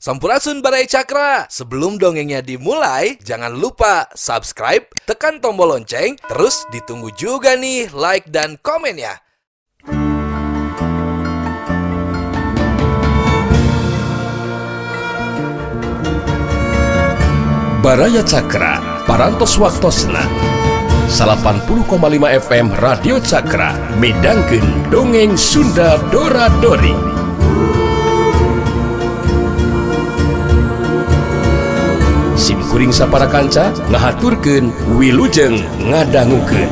Sampurasun Baraya Cakra. Sebelum dongengnya dimulai, jangan lupa subscribe, tekan tombol lonceng, terus ditunggu juga nih like dan komennya. Baraya Cakra, Parantos Waktosna 80,5 FM Radio Cakra midangkeun dongeng Sunda Dora Dori. Sim kuring sapara kanca ngahaturkeun wilujeng ngadangukeun.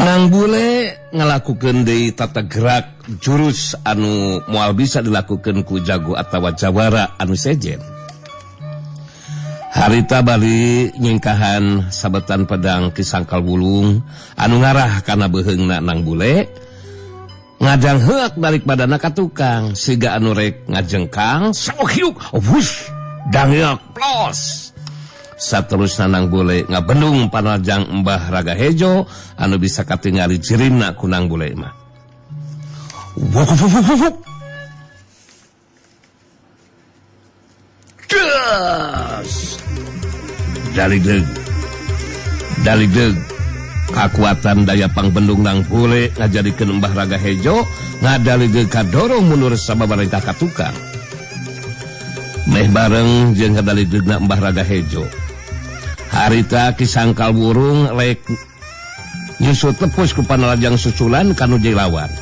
Nang bule ngalakukeun deui tata gerak jurus anu moal bisa dilakukeun ku jago atawa jawara anu sejen. Harita bali nyingkahan sabetan pedang Ki Sangkal Wulung anu ngarah kana beuheungna Nang Bule, ngadang heuak balik badana ka tukang siga anu rek ngajengkang sohyuk wush dangeok plos. Saterusna Nang Bule ngabendung panajang Mbah Raga Hejo anu bisa katingali jirimna ku Nang Bule mah. Wuk wuk wuk wuk. Das. Daligdeg. Daligdeg. Kakuatan daya pangbendung Nang Bule ngajadikeun Mbah Raga Hejo ngadaligdeg kadorong mundur sababarengkah ka tukang. Meh bareng jeung ngadaligdegna Mbah Raga Hejo. Harita Ki Sangkal Wurung rek nyusut tepus ku panalajang susulan kanu lawan.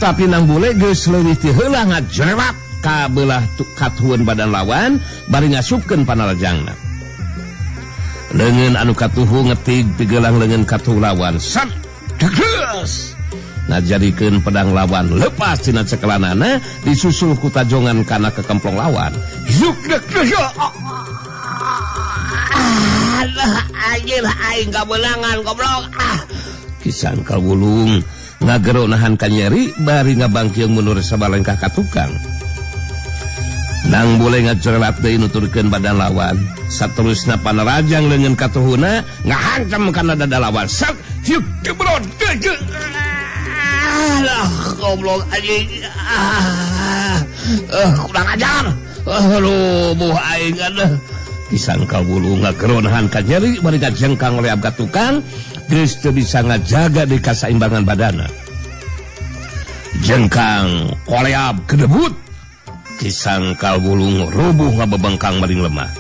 Tapi Nang Bule geus leuwih ti heula ngajerewat ka beulah katuhun badan lawan bari ngasupkeun panalajangna. Leungeun anu katuhu ngetig pigelang leungeun katuhu lawan. Sat geus ngajadikeun pedang lawan lepas tina cekelanana disusul ku tajongan kana kekemplong lawan. Yuk dek alah anjir aing kabeunangan goblok. Ah Ki Sangkal Wulung ngagero nahan kanyeri bari ngabangkeung mundur sabalengkah ka tukang. Nang Bule ngajerelat deui nuturkeun badan lawan. Saterusna panarajang leungeun katuhuna ngahancam kana dada lawan. Sat hiuk gebrot. Alah goblok anjing. Ah kurang ajar. Rubuh aing aduh. Ki Sangkal Wulung ngagero nahan kanyeri bari ngajengkang leab ka tukang geus teu bisa ngajaga di kasaimbangan badana. Jengkang koleab kedebut. Ki Sangkal Wulung rubuh ngabebengkang maring lemah.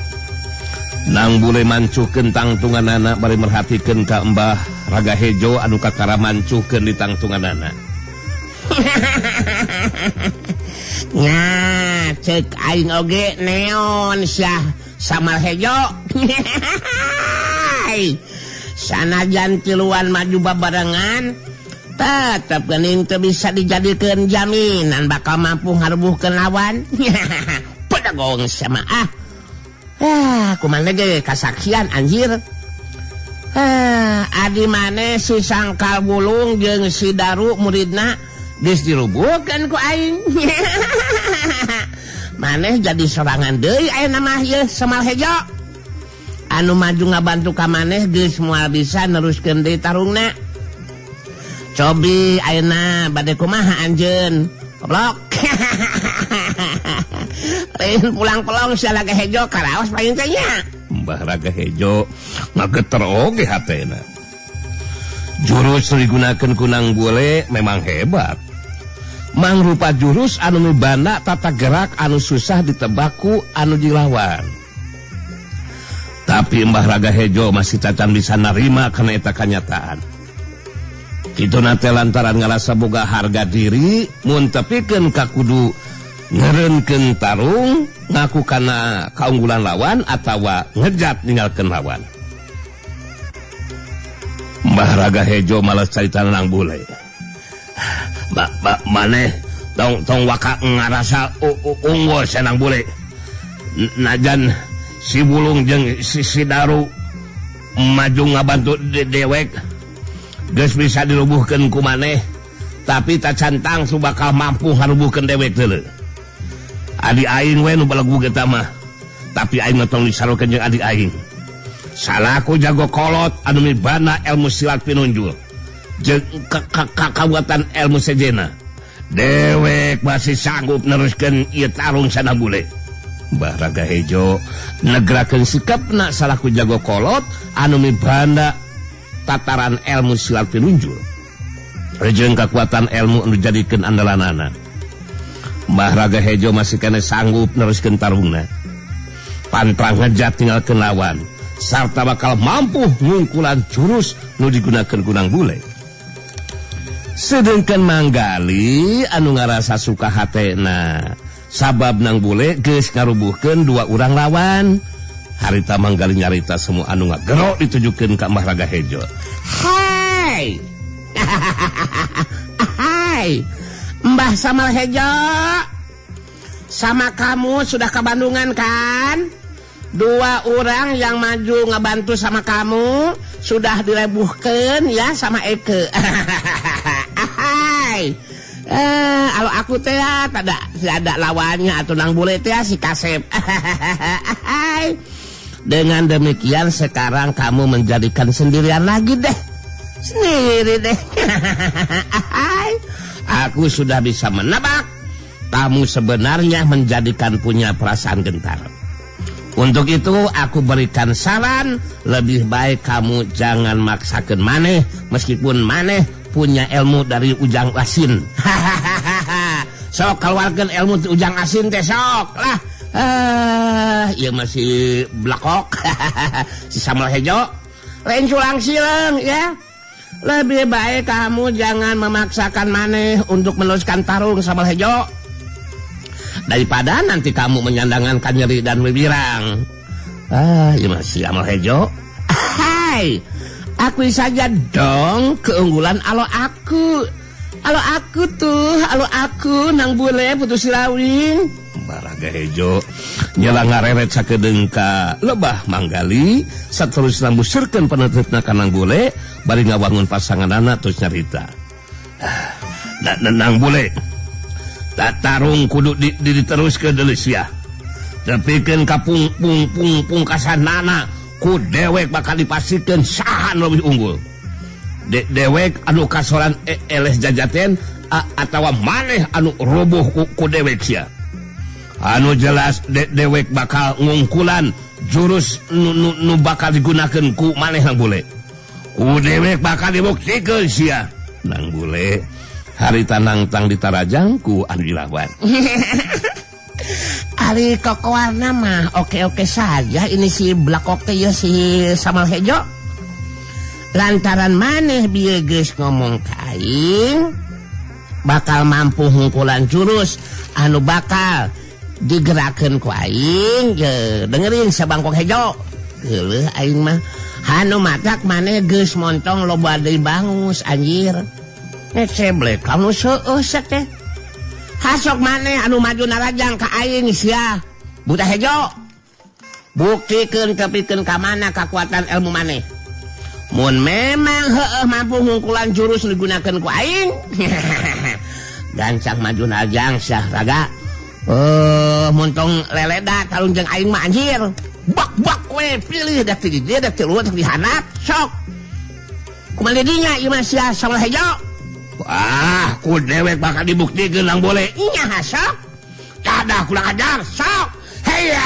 Nang Bule mancuhkeun tangtunganana bari merhatikeun ka Mbah Raga Hejo anu kakara mancuhkeun di tangtunganana. Nah, cek aing oge neon syah Samal Hejo. Sanajan tiluan maju babarengan tetep geuning teu bisa dijadikeun jaminan bakal mampu ngarubuhkeun lawan. Pedagong sama ah. Ah, kumaha ge kasaksian anjir. Ah, adi maneh si Sangkal Wulung jeung si Daru muridna geus dirubuhkeun ku aing. Maneh jadi sorangan deui ayeuna mah ieu Samal Hejo. Anu maju ngabantu ka maneh geus moal bisa neruskeun deui tarungna. Cobi ayeuna bade kumaha anjeun? Goblok. Lain pulang-pelong si Raga Hejo karaos paling teh nya. Mbah Raga Hejo ngageter oge hatena. Jurus digunakeun ku Nang Bule memang hebat. Mangrupa jurus anu mibanda tata gerak anu susah ditebaku anu dilawan. Tapi Mbah Raga Hejo masih cacan bisa narima kana eta kanyataan. Kituna teh lantaran ngarasa boga harga diri mun tepikeun ka kudu ngereunkeun tarung ngaku kana kaunggulan lawan atawa ngejat ninggalkeun lawan. Mbah Raga Hejo malah carita Nang Bule. Maneh tong waka ngarasa unggul Nang Bule. Najan si Bulung jeung si Daru maju ngabantu dewek geus bisa dirubuhkeun ku maneh, tapi tacan tangtu bakal mampu ngarubuhkeun dewek deuleu. Adi aing we nu balegug eta mah, tapi aing mah tong disarukeun jeung adi aing. Salaku jago kolot anu mibana ilmu silat pinunjul jeung kakabuatan ilmu sejena. Dewek masih sanggup neruskeun ieu tarung Sanang Bule. Mbah Raga Hejo negrakeun sikapna salaku jago kolot anu mibanda tataran ilmu silat pinunjul jeung kakuatan ilmu anu dijadikeun andalanana. Mbah Raga Hejo masih kene sanggup neruskeun tarungna. Pantrang ngejat tinggalkeun lawan sarta bakal mampu ngungkulan jurus nu digunakeun ku Nang Bule. Sedengkeun Manggali anu ngarasa suka hatena sabab Nang Bule geus ngarubuhkeun dua urang lawan. Harita Manggali nyarita semua anu ngagero ditujukeun ka Mbah Raga Hejo. Hai. Hai. Mbah Samal Hejo, sama kamu sudah ke Bandungan kan? Dua orang yang maju ngebantu sama kamu sudah direbuhkan ya sama Eke. Hai. Kalau aku teh tidak ada lawannya atau Nang Bule teh si Kasep. Hai. Dengan demikian sekarang kamu menjadikan sendirian lagi deh. Sendiri deh. Hai. Aku sudah bisa menebak kamu sebenarnya menjadikan punya perasaan gentar. Untuk itu aku berikan saran, lebih baik kamu jangan maksakan maneh meskipun maneh punya ilmu dari Ujang Asin. Sok keluarkan ilmu Ujang Asin teh sok lah. Ya masih blakok. Si Samal Hejo lain culang silang ya. Lebih baik kamu jangan memaksakan maneh untuk meneruskan tarung Samal Hejo. Daripada nanti kamu menyandangankan nyeri dan wirang. Ya masih Amal Hejo. Hai, akui saja dong keunggulan alo aku. Alo aku tuh, alo aku Nang Bule putus sirawing. Mbah Raga Hejo nyela ngareret sakedeung ka lebah Manggali saterusna musurkeun peneutna ka Nang Bule bari ngawangun pasanganana terus nyarita. Nang Bule tarung kudu diteruskeun deui sia. Tepikeun ka pungkasanana ku dewek bakal dipastikeun saha nu leuwih unggul. Dewek anu kasoran eleh jajaten atawa maneh anu roboh ku dewek sia. Anu jelas dewek bakal ngungkulan jurus nu bakal digunakeun ku maneh Nang Bule. Ku dewek bakal dibuktikeun sia. Nang Bule harita nangtang ditarajang ku anu dilawan. Ari kokoarna mah oke-oke saja ini si blakoke ya si Samal Hejo. Lantaran maneh bieu geus ngomong ka aing bakal mampu ngungkulan jurus anu bakal digerakkeun ku aing. Dengerin sabangkok hejo. Geuleuh aing mah anu matak maneh geus montong loba deui bangus anjir. Seblek kamu seueuh teh. Hasok maneh anu maju narajang ka aing sia. Buta Hejo. Buktikeun tepikeun ka mana kakuatan ilmu maneh. Mun memang heueuh mampu ngungkulan jurus digunakeun ku aing. Gancang maju narajang sia raga. Montong leleda tarung jeung aing mah anjir. Bak-bak we pilih dak ti dieu dak ti luhur dak di handap sok. Kumaha dinya ieu mah sia Samal Hejo. Wah, ku dewek bakal dibuktikeun Nang Bule. Nya sok. Kadah kurang ajar, sok. Heya.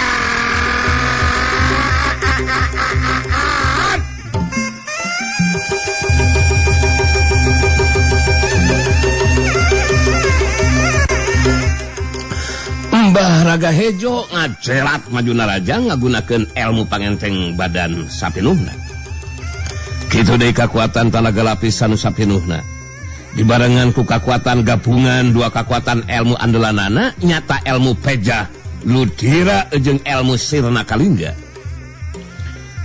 Mbah Raga Hejo ngacelat maju narajang ngagunakeun ilmu pangenteng badan sapinuhna. Kitu deui kakuatan tanaga lapisan sapinuhna. Dibarengan ku kakuatan gabungan dua kakuatan ilmu andalanana nyata ilmu pejah ludira jeung ilmu sirna kalingga.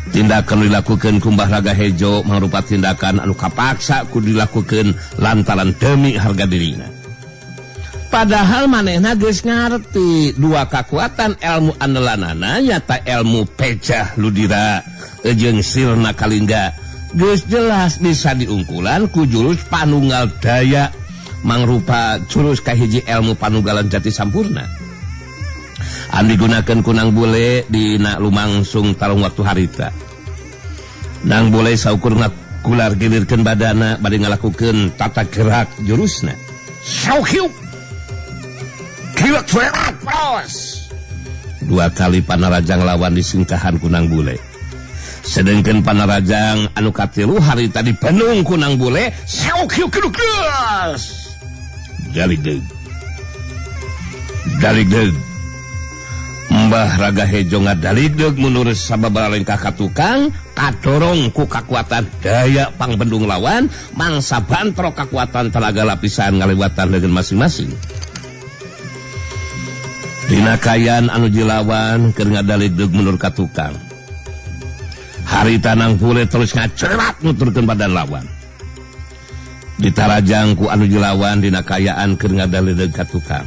Tindakan dilakukan ku Mbah Raga Hejo mangrupa tindakan anu kapaksa ku dilakukan lantaran demi harga dirina. Padahal manehna geus ngarti dua kakuatan ilmu andelanana nyata ilmu pecah ludira jeung sirna kalingga geus jelas bisa diungkulan ku jurus panunggal daya mangrupa jurus kahiji ilmu panunggalan jati sampurna. Anu digunakeun ku Nang Bule dina lumangsung tarung waktu harita. Nang Bule saukur ngagular gilirkeun badana bari ngalakukeun tata gerak jurusna. Sauhiuk kiwak surat pros. Dua kali panarajang lawan disingkahan ku Nang Bule. Sedengkeun panarajang anu katilu harita dibenung ku Nang Bule, sauhiuk geus. Daligdeug. Daligdeug. Mbah Raga Hejo ngadaligdeug mundur sababaraha lengkah ka tukang, kadorong ku kakuatan daya pangbendung lawan, mangsa bantrok kakuatan tenaga lapisan ngaliwatan leungeun masing-masing. Dina kayan anu jilawan keur ngadaligdeug mundur ka tukang. Harita Nang Bule terus ngacerat nuturkeun badan lawan. Ditarajang ku anu jilawan dina kayaan keur ngadaligdeug ka tukang.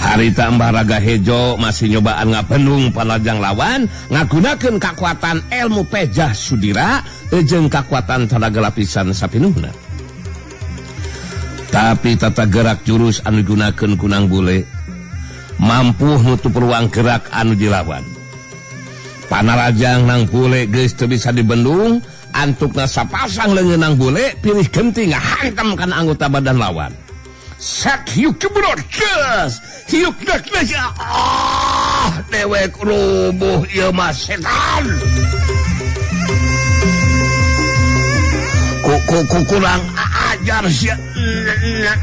Harita Mbah Raga Hejo masih nyobaan ngabendung panajang lawan ngagunakeun kakuatan ilmu pejah sudira jeung kakuatan tenaga lapisan sapinuhna. Tapi tata gerak jurus anu digunakeun ku Nang Bule mampu nutup ruang gerak anu dilawan. Panarajang Nang Bule geus teu bisa dibendung, antukna sapasang leungeun Nang Bule pilih genti ngahantam kana anggota badan lawan. Sak hiuk jebrot geus, hiuk dak geus, ah dewek rubuh ieu mah setan. Ku kurang ajar sia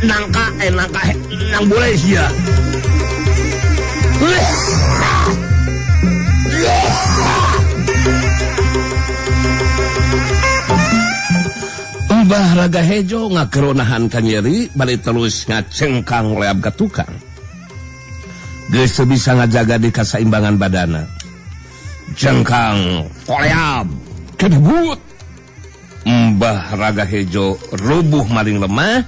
nangka nangka Nang Bule sia. Mbah Raga Hejo ngageronahan kanyeri bari terus ngacengkang leab ka tukang. Geus teu bisa ngajaga di kasaimbangan badana. Jengkang koleab kedebut. Mbah Raga Hejo rubuh maring lemah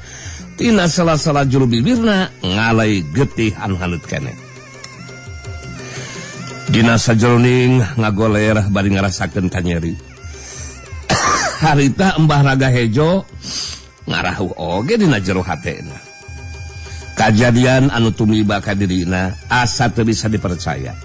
tina sela-sela juru bibirna ngalai getih anu haneut keneh. Dina sajeroning ngagoler bari ngarasakeun kanyeri. Harita Mbah Raga Hejo ngarahu oge dina jero hatena. Kajadian anu tumiba ka dirina asa teu bisa dipercaya.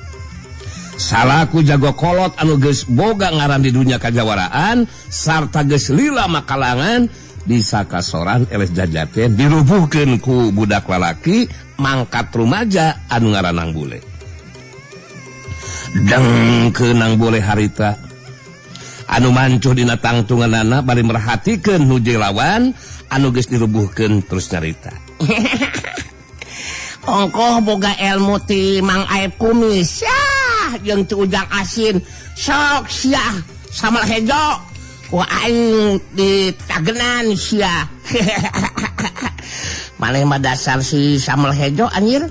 Salaku jago kolot anu geus boga ngaran di dunia kajawaraan sarta geus lila makalangan bisa kasoran eleh jajaten dirubuhkeun ku budak lalaki mangkat rumaja anu ngaran Nang Bule. Dengkeun Nang Bule harita anu mancuh dina tangtunganana bari merhatikeun nu lawan anu geus dirubuhkeun terus nyarita. Ongkoh boga ilmu ti Mang Aep Kumis yah jeung ti Ujang Asin sok sia Samal Hejo ku aing ditagenan sia. Maneh mah dasar si Samal Hejo anjir.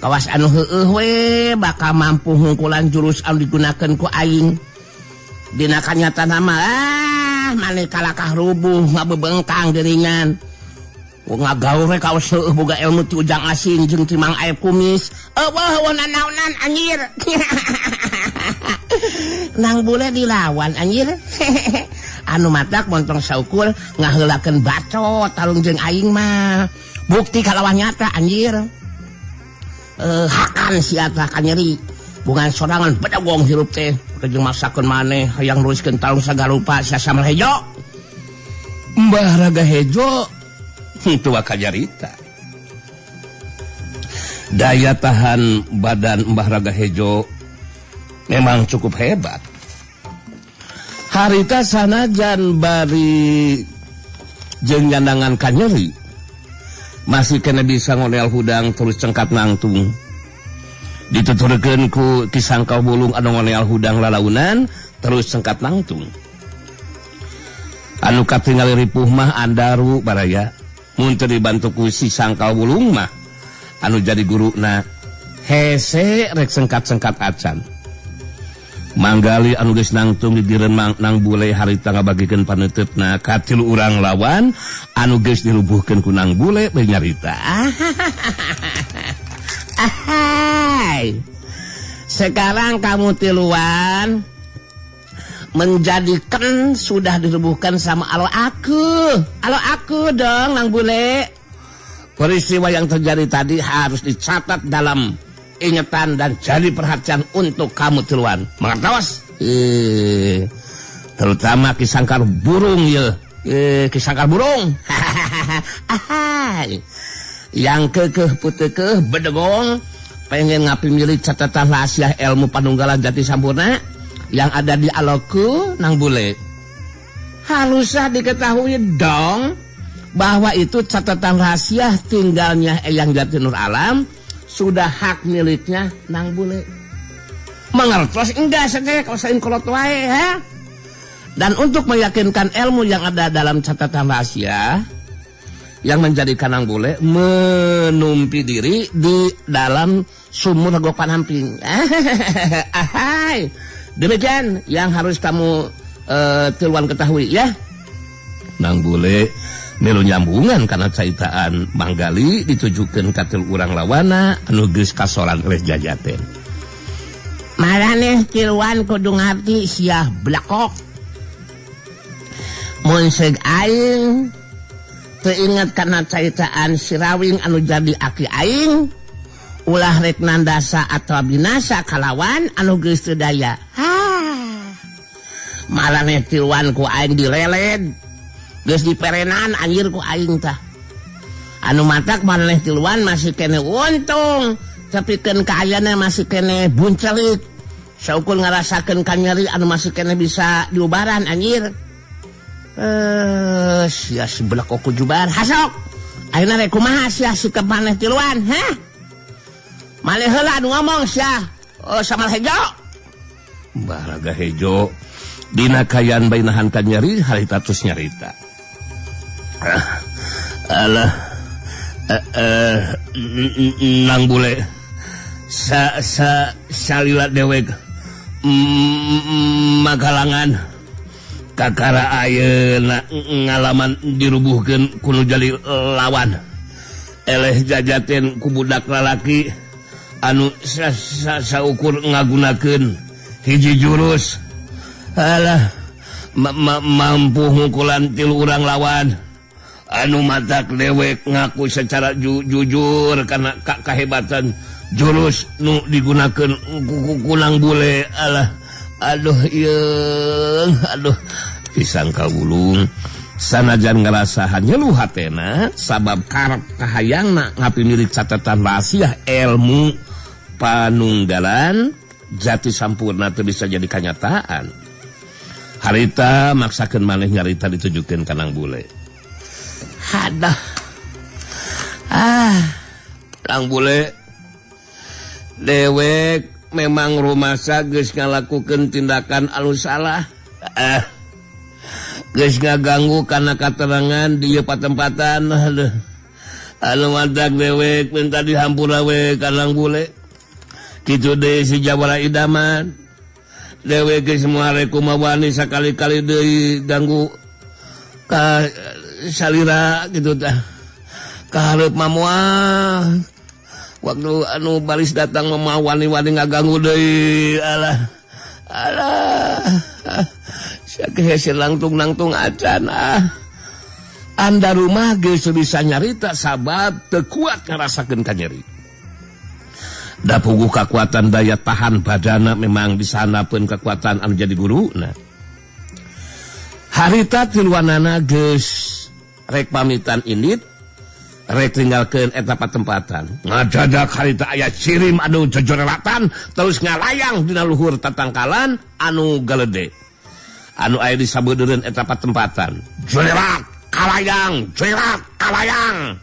Kawas anu heueuh we bakal mampu hungkulan jurus anu digunakeun ku aing. Dina kanyataan mah ah maneh kalakah rubuh ngabebengkang deuringan. Ngagaur we kawas heueuh boga ilmu ti Ujang Asin jeung ti Mang Aep Kumis. Eueuh nanaonan anjir. Nang Bule dilawan anjir. Anu matak montong saukur ngaheulakeun bacot tarung jeung aing mah. Bukti kalawan nyata anjir. Hakan sia tah kanyeri. Bungan sorangan bedagong hirup teh jeung masakeun maneh hayang neruskeun tarung sagarupa sia Samal Hejo. Mbah Raga Hejo itu kajarita. Daya tahan badan Mbah Raga Hejo memang cukup hebat. Harita sanajan bari jeung nyandangan kanyeri masih kena bisa ngonel hudang terus cengkat nangtung. Dituturkeun ku Ki Sangkau Bulung anu ngonel hudang lalaunan terus cengkat nangtung. Anu katingali ripuh mah andaru baraya. Mun teu dibantu ku si Sangkau Bulung mah anu jadi guruna hese rek sengkat-sengkat acan. Manggali anu geus nangtung di direun Nang Bule harita ngabagikeun paneuteup-na ka tilu urang lawan anu geus dirubuhkeun ku Nang Bule beuh nyarita. Ahai. Sekarang kamu tiluan menjadikan sudah dirubuhkan sama alo aku. Alo aku dong Nang Bule. Peristiwa yang terjadi tadi harus dicatat dalam ingatan dan jadi perhatian untuk kamu tiluan. Mengertos? Terutama kisangkar burung ya. Kisangkar burung. Ahai. Yang kekeh putekeh bedegong pengen ngapi milik catatan rahasia ilmu panunggalan jati sampurna yang ada di aloku Nang Bule. Harusnya diketahui dong bahwa itu catatan rahasia tinggalnya Eyang Jati Nur Alam sudah hak miliknya Nang Bule. Mengertos enggak saja kalau saya kolot wae ha? Dan untuk meyakinkan ilmu yang ada dalam catatan rahasia yang menjadikan Nang Bule menumpi diri di dalam sumur Rego Panamping. Ahai. Demikian yang harus kamu tiluan ketahui ya. Nang Bule milu nyambungan karena caitaan Manggali ditujukeun ka tilu urang lawana anu geus kasoran oleh jajaten. Maraneh tiluan kudu ngarti sia blakok. Mun seug aing teu inget kana caitaan Sirawing anu jadi aki aing ulah rek nandasa atau binasa kalawan anu geus teu daya. Maraneh tiluan ku aing dileled. Geus diperenan anjir ku aing tah. Anu matak maraneh tiluan masih kene untung, tapi keun kaayana masih kene buncelik. Saukur ngarasakeun kanyeri anu masih kene bisa diubaran anjir. Sia sebelah ku jubar hasok. Ayeuna rek kumaha sia sikap maneh tiluan, hah? Maneh heula anu ngomong sia. Oh, Samal Hejo. Mbah Raga Hejo dina kayan bainahan kanyeri harita terus nyarita. Alah Nang Bule sa sa salila dewek makalangan kakara ayeuna ngalaman dirubuhkeun ku nu jadi lawan eleh jajaten ku budak lalaki anu saukur ngagunakeun hiji jurus. Alah mampu ngukulan tilu urang lawan anu matak dewek ngaku secara jujur karena kahebatan jurus nu digunakeun ku Nang Bule. Alah aduh yeung aduh pisang kawulung sanajan ngerasa nyelu hatena sabab karep kahayangna ngapi milik catatan rahasia ilmu panunggalan jati sampurna teu bisa jadi kanyataan. Harita maksakeun maneh nyarita ditujukeun ka Nang Bule. Hadah. Nang Bule dewek memang rumasa geus ngalakukeun tindakan anu salah. Geus ngaganggu kana katerangan di ieu patempatan. Aduh. Anu matak dewek minta dihampura we ka Nang Bule. Kitu deui si Jawara Idaman. Dewek geus moal kumawani sakali-kali deui ganggu ka salira gitu tah. Ka hareup mah moal. Waktu anu baris datang mah wani-wani ngaganggu deui. Alah. Alah. Sia hese langtung-langtung acan ah. Anda rumah geus bisa nyarita sabab teu kuat ngarasakeun kanyeri. Da puguh kekuatan daya tahan badana memang di sana pun kekuatan anu jadi guru. Nah, harita tiluanana geus rek pamitan indit, rek tinggalkeun eta patempatan. Ngadadak harita aya cirim anu jojorelatan terus ngalayang dina luhur tatangkalan anu galede. Anu aya di sabeudeureuan eta patempatan. Jorelat kalayang, jorelat kalayang.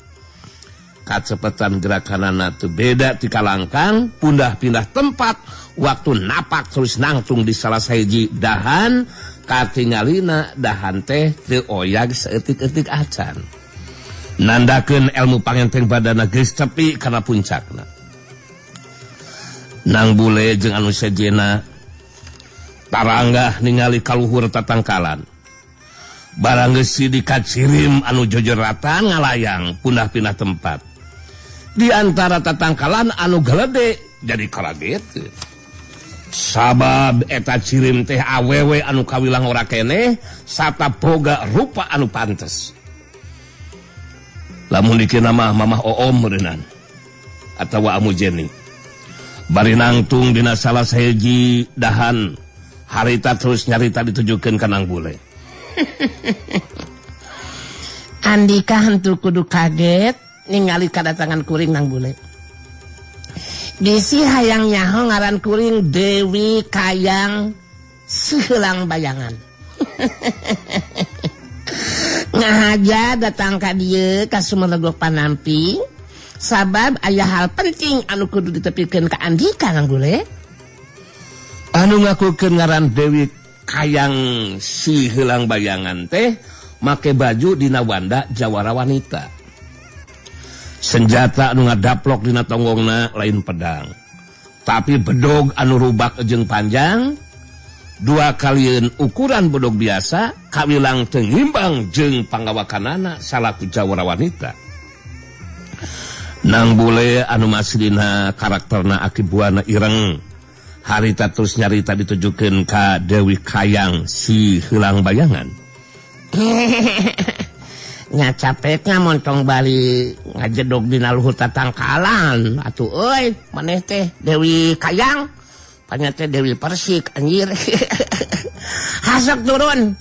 Kacepetan gerakanana teu beda ti kalangkang, pindah-pindah tempat, waktu napak terus nangtung di salah sahiji dahan, katingalina dahan teh teu oyag saeutik-eutik acan. Nandakeun ilmu pangenteng badana geus tepi kana puncakna. Nang Bule jeung anu sejena Taranggah ningali kaluhur tatangkalan. Barang geus dikacirim anu jojeratan ngalayang punah-pinah tempat. Di antara tatangkalan anu galede jadi karageteun. Sabab eta cirim teh awewe anu kawilang ora keneh sarta boga rupa anu pantes. Lamun dikira mah mamah oom meureunnan atawa amu Jenny. Bari nangtung dina salah sahiji dahan harita terus nyarita ditujukeun ka Nang Bule. Andika hantu kudu kaget ningali kadatangan kuring Nang Bule. Bisi hayang nyaho ngaran kuring Dewi Kayang Siheulang Bayangan. Ngahaja datang ka dieu ka Sumelegok Panampi sabab aya hal penting anu kudu ditepikeun ka Andika Nang Bule. Anu ngakukeun ngaran Dewi Kayang Siheulang Bayangan teh make baju dina wanda jawara wanita. Senjata anu ngadaplok dina tonggongna lain pedang, tapi bedog anu rubak jeung panjang, dua kalieun ukuran bedog biasa kawilang teu ngimbang jeung panggawakanana salaku jawara wanita. Nang Bule anu masih dina karakterna Aki Buana ireng, harita terus nyarita ditujukeun ka Dewi Kayang Siheulang Bayangan. Nya capeknya montong bali ngajedog dina luhur tatangkalan atuh euy maneh teh Dewi Kayang panya teh Dewi Persik anjir. Hasok turun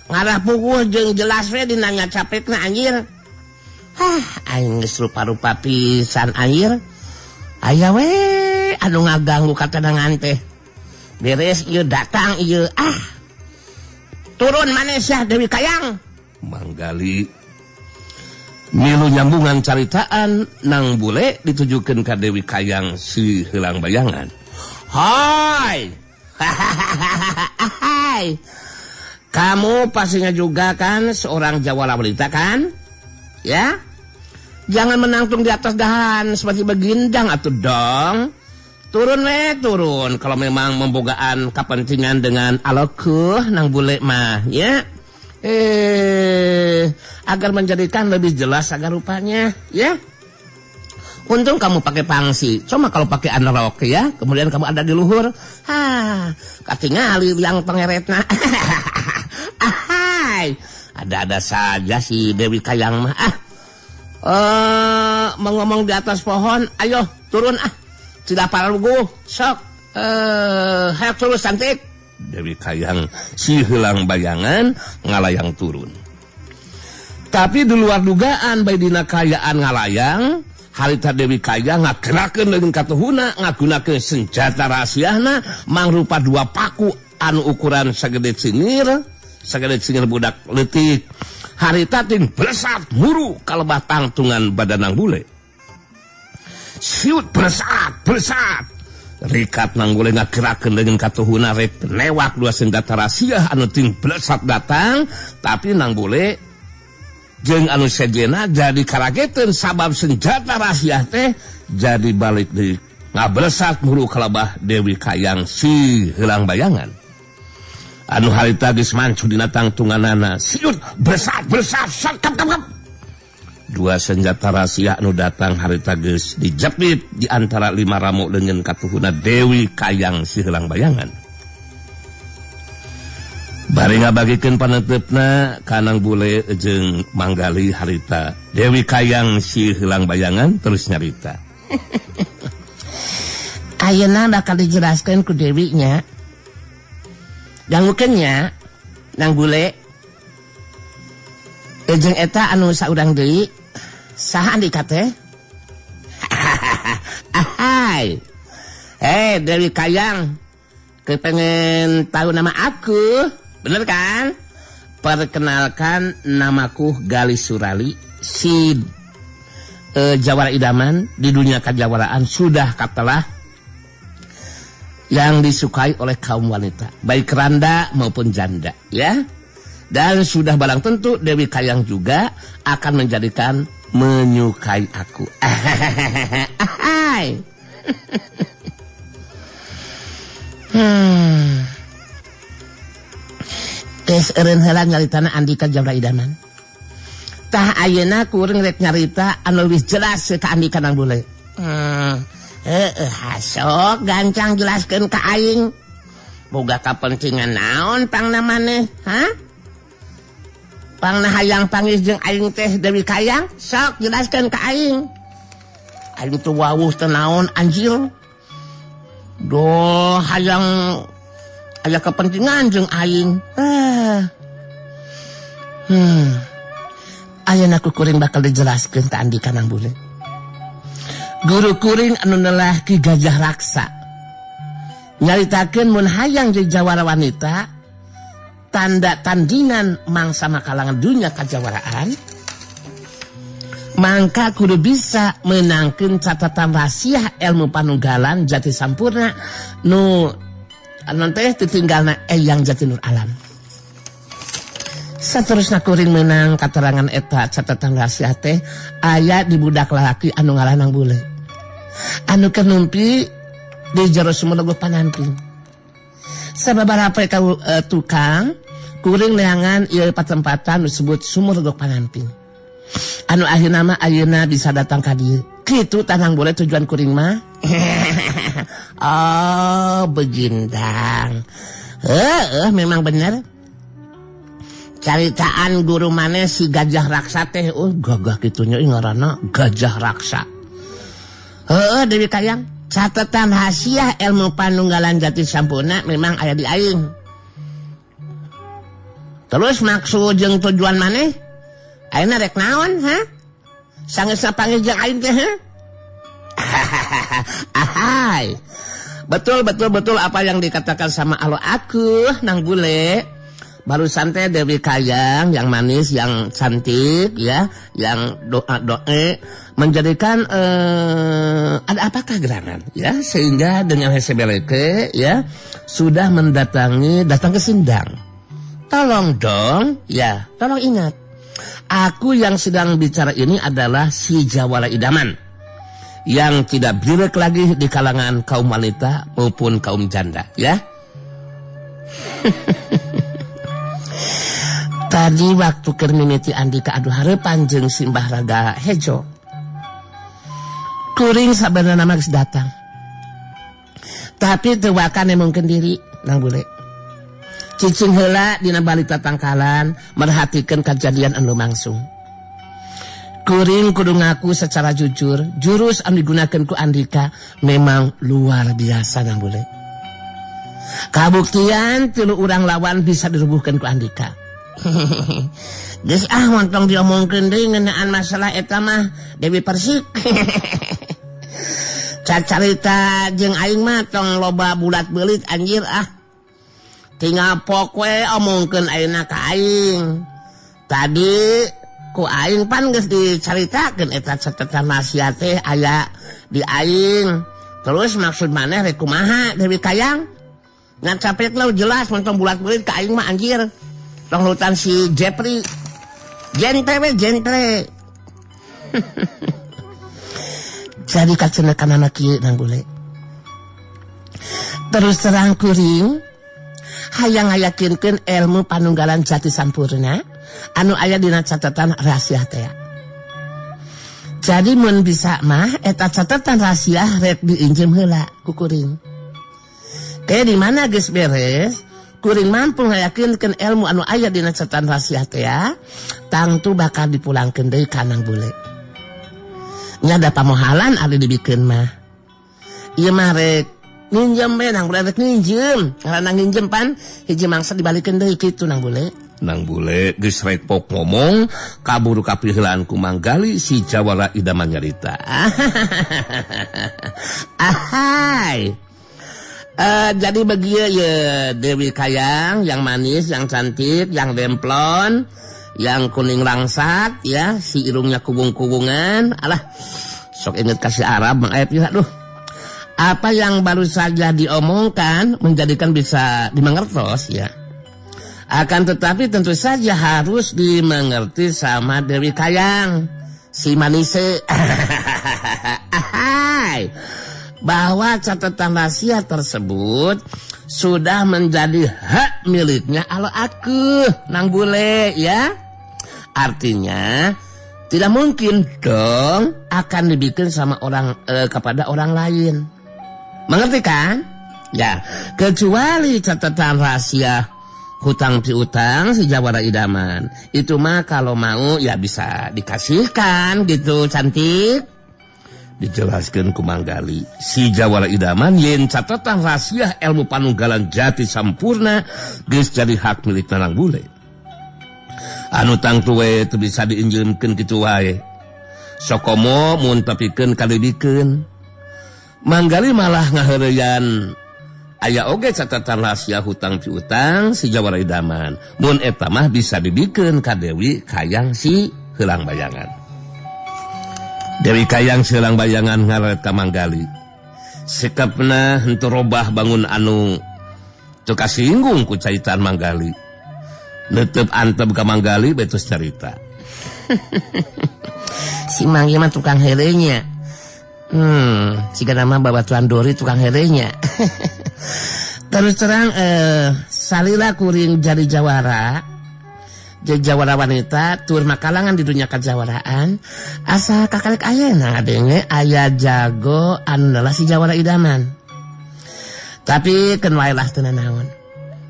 ngarah puguh jeung jelas we dina ngacapekna anjir. Hah aing geus rupa-rupa pisan anjir. Aya we anu ngaganggu katenangan teh. Beres ieu datang ieu ah. Turun maneh sia Dewi Kayang. Manggali milu nyambungan caritaan Nang Bule ditujukeun ka Dewi Kayang Siheulang Bayangan. Hai. Hai. Kamu pastinya juga kan seorang jawara wanita kan? Ya? Jangan menangtung di atas dahan seperti begindang atuh dong. Turun we, turun kalau memang membogaan kepentingan dengan alokuh Nang Bule mah, ya. Agar menjadikan lebih jelas agar rupanya, ya. Untung kamu pakai pangsi. Cuma kalau pakai anerok ya, kemudian kamu ada di luhur, ha, katingali yang pengeretna. Ahai, ada-ada saja si Dewi Kayang mah. Ah, mengomong di atas pohon, ayo turun ah. Tidak paraluguh, sok. Hayo terus cantik. Dewi Kayang Siheulang Bayangan ngalayang turun. Tapi di luar dugaan bae dina kayaan ngalayang, harita Dewi Kayang ngagerakeun leungeun katuhuna ngagunakeun senjata rahasiana mangrupa dua paku anu ukuran sagede cingir budak leutik. Harita ting blesat muru kalebah tangtungan badan Nang Bule. Siut blesat blesat. Rikat Nang Bule ngagerakeun leungeun katuhuna rek newak dua senjata rahasia anu ting blesat datang, tapi Nang Bule jeung anu sejena jadi karageteun sabab senjata rahasia teh jadi balik deui ngablesat muru kalabah Dewi Kayang Siheulang Bayangan. Anu harita geus mancu dina tangtunganana. Siut blesat blesat sakap kap. Dua senjata rahasia anu datang harita geus dijepit di antara lima ramo leungeun katuhuna Dewi Kayang Siheulang Bayangan. Bari ngabagikeun paneuteup-na ka Nang Bule jeung Manggali harita Dewi Kayang Siheulang Bayangan terus nyarita. Ayeuna bakal dijelaskeun ku Dewi nya. Dangukeun nya Nang Bule. Jeung eta anu saurang deui saha Andika teh? Ahai. Dewi Kayang, kepengen tahu nama aku? Bener kan? Perkenalkan namaku Gali Surali, si jawara idaman di dunia kejawaraan sudah katalah yang disukai oleh kaum wanita, baik randa maupun janda, ya. Dan sudah barang tentu Dewi Kayang juga akan menjadikan menyukai aku. Ahai. Geus eureun heula nyaritana Andika Jawara Idaman. Tah ayeuna kuring rek nyarita anu leuwih jelas ka Andika Nang Bule. Heeh, sok gancang jelaskeun ka aing. Boga kapentingan naon pangna maneh, ha? Pangna hayang panggih jeung aing teh Dewi Kayang, sok jelaskeun ka aing. Aing teu wawuh teu naon anjir. Doh hayang aya kepentingan jeung aing. Ayeuna ku kuring bakal dijelaskeun ka Andika Nang Bule. Guru kuring anu nelah Ki Gajah Raksa nyaritakeun mun hayang jadi jawara wanita tanda tandingan mangsa makalangan dunya kajawaraan mangka kudu bisa menangkeun catatan rahasia ilmu panunggalan jati sampurna nu anu teh ditinggalna Eyang Jati Nur Alam. Saterusna kuring menang katerangan eta catatan rahasia teh aya di budak lalaki anu ngalah Nang Bule. Anu keur numpi di jero sumur panamping. Sababaraha ka tukang kuring neangan ieu patempatan disebut sumur legok panamping. Anu akhirna mah ayeuna bisa datang ka dieu. Kitu Nang Bule tujuan kuring mah. Oh, begindang. Heeh, memang bener. Caritaan guru maneh si Gajah Raksa teh, gagah kitunya ngaranna Gajah Raksa. Heeh, Dewi Kayang, catatan rahasia ilmu panunggalan jati sampurna memang aya di aing. Terus maksud jeung tujuan maneh? Ayeuna rek naon, ha? Sangeusna panggil jeung aing teh, ha? Ahai. Betul betul betul apa yang dikatakan sama alo aku, Nang Bule. Barusan teh Dewi Kayang yang manis, yang cantik ya, yang doa-doe menjadikan ada apakah gerangan ya sehingga dengan hesebeleke ya sudah mendatangi datang ke sindang. Tolong dong ya, tolong ingat. Aku yang sedang bicara ini adalah si Jawara Idaman yang tidak birek lagi di kalangan kaum wanita maupun kaum janda ya. Tadi waktu keur mimiti Andika adu hareupan jeung si Mbah Raga Hejo. Kuring sabenerna mah geus datang. Tapi teu wakan emungkeun diri Nang Bule. Cicing heula dina balik tatangkalan merhatikeun kajadian anu langsung. Kuring kudu ngaku secara jujur, jurus anu digunakeun ku Andika memang luar biasa Nang Bule. Kabuktian tilu urang lawan bisa dirubuhkeun ku Andika. Geus ah montong diomongkeun deui ngeunaan masalah eta mah Dewi Persik. Cacarita jeung aing mah tong loba bulat beulit anjir ah. Tinggal pok we omongkeun ayeuna ka aing. Tadi ku aing pan geus dicaritakeun eta catatan rahasia teh aya di aing. Terus maksud maneh rek kumaha Dewi Kayang? Ngan capek lo jelas montong bulat beulit ka aing mah anjir. Tong hutan si Jepri. Jentre we jentre. Jadi kacenekan anak kieu Nang Bule. Terus terang kuring hayang ngayakinkeun ilmu panunggalan jati sampurna anu aya dina catatan rahasia teh. Jadi mun bisa mah eta catatan rahasia rek diinjem heula ku kuring. Ke di mana geus beres kuring mampu ngayakinkeun ilmu anu aya dina catatan rahasia teh tangtu bakal dipulangkeun deui ka Nang Bule. Nya da pamohalan ari dibikeun mah. Ieu mah rek nginjem we Nang Bule, rek nginjem. Karena nginjem pan hiji mangsa dibalikeun deui kitu Nang Bule. Nang Bule geus rek pok ngomong kaburu kapiheulaan ku Manggali si Jawara Idaman nyarita. Ahai. Jadi begitu ya Dewi Kayang yang manis, yang cantik, yang demplon, yang kuning langsat ya, si irungnya kubung-kubungan. Alah, sok inget kasih Arab Mang Aep ya, aduh. Apa yang baru saja diomongkan menjadikan bisa dimengertos ya. Akan tetapi tentu saja harus dimengerti sama Dewi Kayang, si manise. Ahai. Bahwa catatan rahasia tersebut sudah menjadi hak miliknya alo aku Nang Bule ya. Artinya tidak mungkin dong akan dibikin sama orang kepada orang lain. Mengerti kan? Ya, kecuali catatan rahasia hutang piutang si Jawara Idaman. Itu mah kalau mau ya bisa dikasihkan gitu, cantik. Dijelaskan ku Manggali, si Jawara Idaman yen catatan rahasia ilmu panunggalan jati sampurna geus jadi hak milik Nang Bule. Anu tangtu we teu bisa diinjeumkeun kitu wae. Sokomo mun tepikeun kalebikeun. Manggali malah ngaheureyan aya oge catatan rahasia hutang piutang si Jawara Idaman. Mun eta mah bisa dibikeun ka Dewi Kayang si Heulang Bayangan. Dewi Kayang si Heulang Bayangan ngaret ka Manggali. Sikapna henteu robah bangun anu teu kasinggung ku caitan Manggali. Netep antep ka Manggali betus carita. Si Manggi mah tukang heureunya. Siga nama babatuan Dori tukang heureunya. Terus terang salila kuring jadi jawara, jadi jawara wanita tur makalangan di dunia kajawaraan, asa kakalik ayeuna ngadenge aya jago anu adalah si Jawara Idaman. Tapi keun wae lah teu nanaon.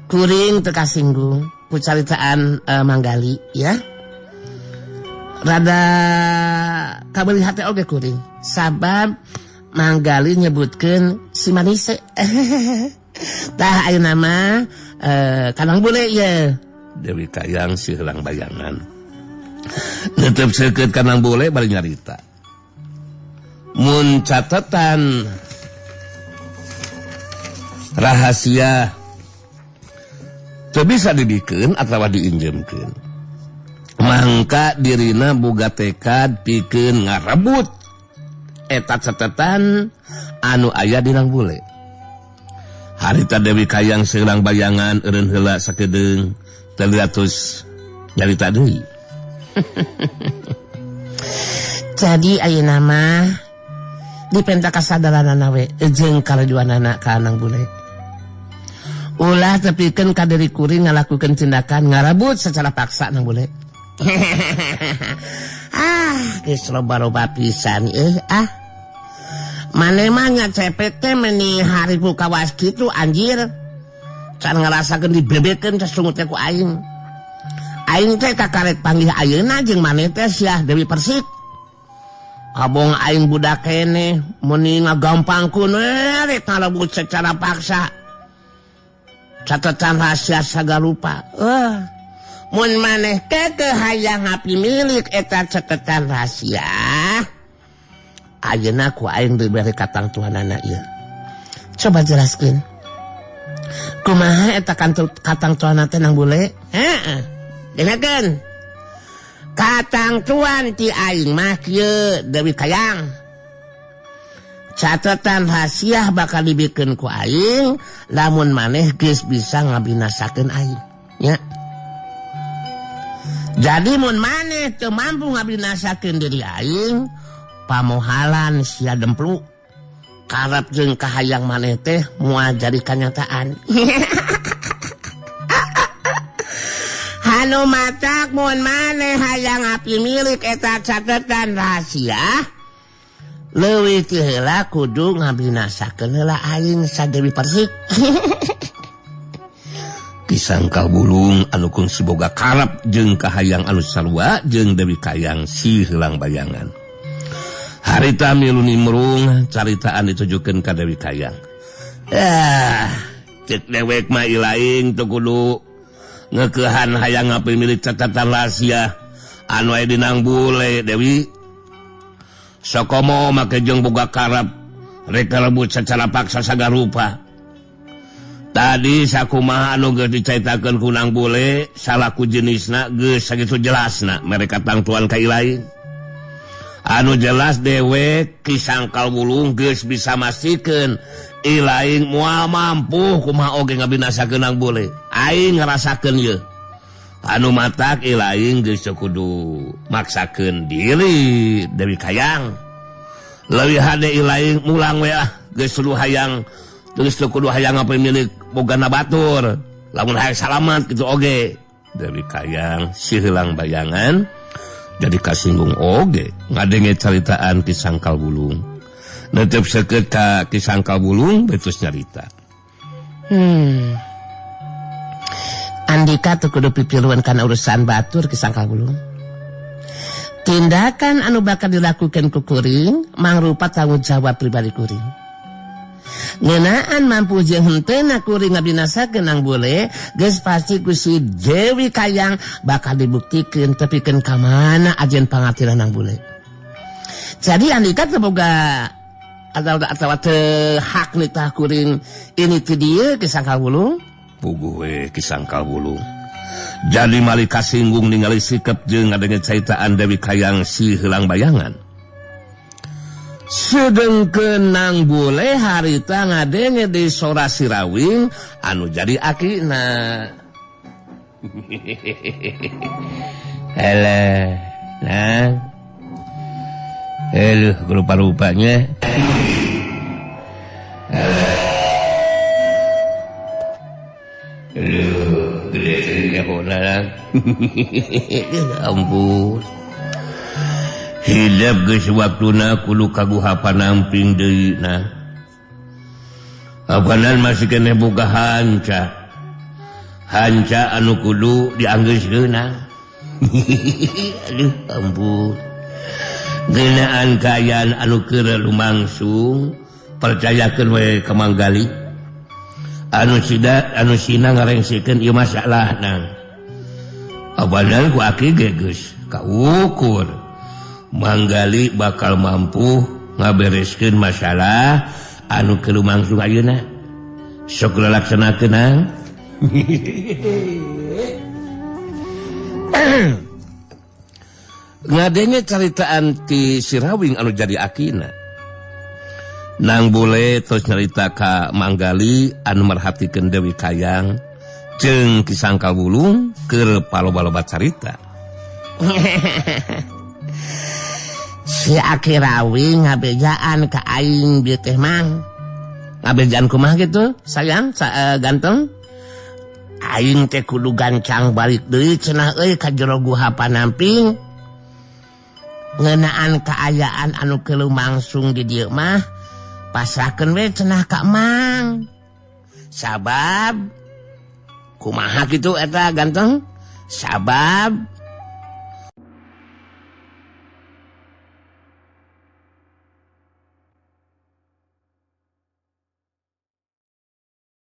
Kuring teu kasinggung ku caritaan Manggali ya. Rada kabeuli hate oge kuring sabab Manggali nyebutkeun si Manise. Tah ayeuna mah Kanang Bule ye. Dewi Kayang si Heulang Bayangan netep seukeut Kanang Bule bari nyarita. Mun catatan rahasia teu bisa dibikeun atawa diinjeumkeun. Mangka dirina boga tekad pikeun ngarebut eta catatan anu aya di Nang Bule. Harita Dewi Kayang si Heulang Bayangan eureun heula sakedeung 300 nyarita deui. Jadi ayeuna mah dipenta kasadaranana we jeung karajuanana ka Nang Bule. Ulah tepikeun ka diri kuring ngalakukeun tindakan ngarebut secara paksa Nang Bule. Ah, geus loba-loba pisan ah. Mane mah nya cepet teh meni haripu kawas kitu anjir. Can ngarasakeun dibebekeun sasungut teh ku aing. Aing teh kakarek panggih ayeuna jeung maneh teh siah Dewi Persik. Kabong aing budak keneh meuni ngagampangkeun we rek ngarebut secara paksa. Catatan rahasia sagarupa. Mun maneh kekeh hayang ngapi milik eta catatan rahasia. Ayeuna ku aing diberi katangtuhanana ieu. Coba jelaskeun. Kumaha eta katangtuhanna teh Nang Bule? Heeh. Dengarkeun. Katangtuan ti aing mah kieu Dewi Kayang. Catatan rahasia bakal dibikeun ku aing lamun maneh geus bisa ngabinasakeun aing. Nya. Jadi mun maneh teu mampu ngabinasakeun diri aing, pamohalan sia demplu. Karep jeung kahayang maneh teh moal jadi kanyataan. Hanu matak mun maneh hayang api milik eta catatan rahasia, leuwih ti heula kudu ngabinasakeun heula aing sa Dewi Persik. Kisangkal bulung anu kungsi boga karep jeung kahayang anu sarua jeung Dewi Kayang si Heulang Bayangan. Harita milu nimrung caritaan ditujukeun ka Dewi Kayang. Cek dewek mah ilaing teu kudu ngeukehan hayang ngapimilik catatan rahasia anu aya di Nang Bule Dewi. Sokomo make jeung boga karep rek rebut secara paksa sagarupa. Tadi sakumaha anu geus dicaritakeun ku Nang Bule salaku jenisna geus sakitu jelasna mereka tangtuan ka ilaing. Anu jelas dewek Ki Sangkal Wulung geus bisa mastikeun ilaing moal mampu kumaha oge ngabinasakeun Nang Bule. Aing ngarasakeun ieu. Anu matak ilaing geus teu kudu maksakeun diri Dewi Kayang. Leuwih hade ilaing mulang we ah geus seluruh hayang Terus teu kudu hayang pemilik bogana batur. Lamun hayang salamat gitu oge. Dewi Kayang si heulang bayangan jadi kasinggung oge ngadenge caritaan Ki Sangkal Wulung. Netep seukeut ka Ki Sangkal Wulung betus nyarita. Andika teu kudu pipiluan kana urusan batur Ki Sangkal Wulung. Tindakan anu bakal dilakukan ku kuring mangrupa tanggung jawab pribadi kuring. Ngeunaan mampu jeung henteu kuring ngabinasakeun Nang Bule geus pasti ku si Dewi Kayang bakal dibuktikeun tepikeun ka mana ajen pangatiran Nang Bule. Jadi andika teu boga atau teu hak nitah kuring ini teu dieu Ki Sangkal Wulung. Puguh we Ki Sangkal Wulung. Jadi mali kasinggung ningali sikep jeung ngadenge caritaan Dewi Kayang si heulang bayangan. Sedengkeun Nang Bule harita ngadenge di sora Sirawing anu jadi akina. Alah, nah. Aduh, rupa-rupanya. Aduh, gede nyahonan. Ampun. Hidup geus waktuna kudu kaguha panamping deui na. Apanan masih keneh boga hanca. Hanca anu kudu dianggeuskeun na. Aduh, ampun. Geunaan kaayaan anu keur lumangsung percayakeun we ka Manggali. Anu sida anu sina ngarengsekeun ieu masalah nang. Apanan ku aki ge geus kaukur. Manggali bakal mampu ngabereskeun masalah anu keur lumangsung ayeuna. Sok lalaksanakeun nang. Ngadenge caritaan ti Sirawing anu jadi akina. Nang Bule terus nyarita ka Manggali anu merhatikeun Dewi Kayang jeung Ki Sangkal Wulung keur paloba-loba carita. Si Aki Rawing ngabejaan ka aing bieu teh mang. Ngabejaan kumaha gitu sayang ganteng. Aing teh kudu gancang balik deui cenah euy ka jero guha panamping. Ngeunaan kaayaan anu keur lumangsung di dieu mah pasrahkeun we cenah ka mang. Sabab kumaha kitu eta ganteng? Sabab